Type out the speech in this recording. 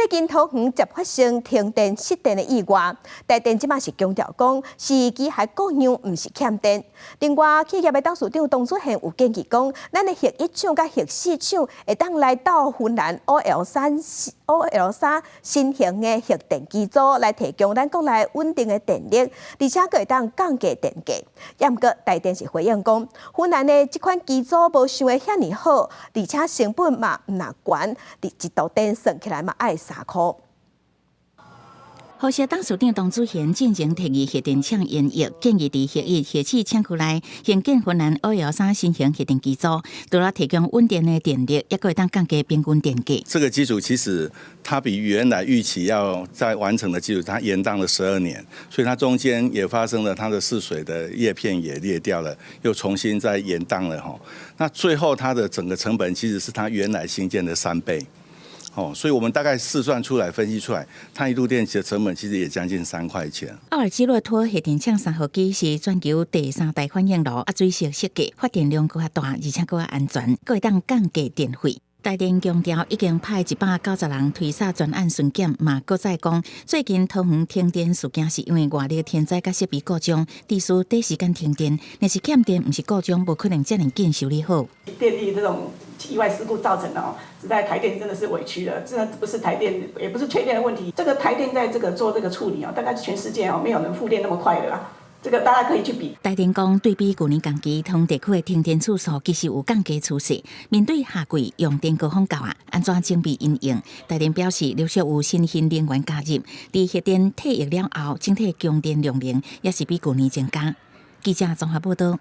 最近桃園捷發生停電失電的意外，台電這馬是強調講是機械故障，毋是欠電。另外，企業的董事長董主賢有建議講，咱的核一廠佮核四廠會當來鬥芬蘭 OL3 OL3新型的核電機組來提供咱國內穩定的電力，而且閣會當降低電價。毋過台電是回應講，芬蘭的這款機組無想的遐爾好，而且成本嘛毋若懸，一度電算起來嘛愛3箍。予惜董事長董主賢進前提議核電廠延役，建議佇核一、核四廠區內興建芬蘭 OL3新型核電機組，除了提供穩定的電力，抑閣會當降低平均電價。這個機組其實它比原來預期要再完成的機組，它延宕了12年，所以它中間也發生了它的試水的葉片也裂掉了，又重新再延宕了哈。那最後它的整個成本其實是它原來興建的3倍。哦，所以我們大概試算出來、分析出來，它一度電的成本其實也將近3塊錢。奧爾基洛托核電廠三號機是全球第三大反應爐，啊，水色設計，發電量閣較大，而且閣較安全，閣會當降低電費。台電強調已經派190人推捒專案巡檢，嘛閣再講，最近桃園停電事件是因為外力天災佮設備故障，致使短時間停電，若是欠電，毋是故障，無可能遮爾緊修理好。電力這種意外事故造成的哦，實在台電真的是委屈了，這不是台電，也不是缺電的問題。這個台電在這個做這個處理哦，大概全世界哦，沒有人復電那麼快的啦。這個大家可以去比。台電講，對比舊年同期，桃園地區的停電次數其實有降低趨勢。面對夏季用電高峰到啊，按怎準備因應？台電表示，陸續有新興能源加入，佇核電退役了後，整體供電量能也是比舊年增加。記者綜合報道。